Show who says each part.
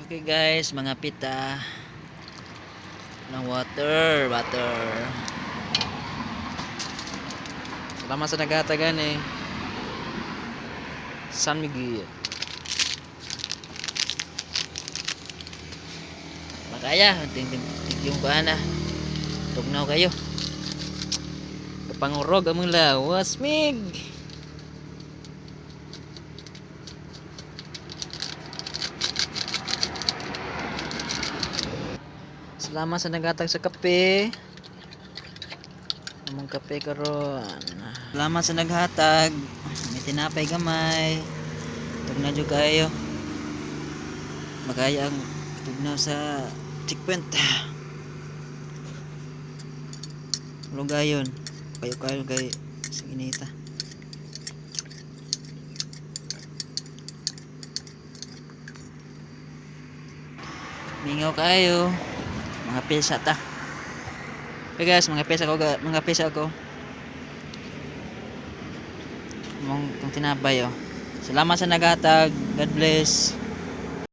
Speaker 1: Okay guys, mga pita ng water, water. Salamat sa nagatagan eh. San Miguel. Makaya, ting ting ting yung kuana. Tugnaw kayo. Kapangurog among lawas, mig. Salamat sa nagatag sa kape. Among kape karon. Salamat sa naghatag. May tinapay gamay. Tugnaw jud kayo. Makaya ang tugnaw sa checkpoint. Lugayon. Kayo kayo kay sa inita. Mingaw kayo. Mga pesa ta. Okay guys, mga pesa ko, mga pesa ko. Mong tong tinapay oh. Salamat sa nagatag. God bless.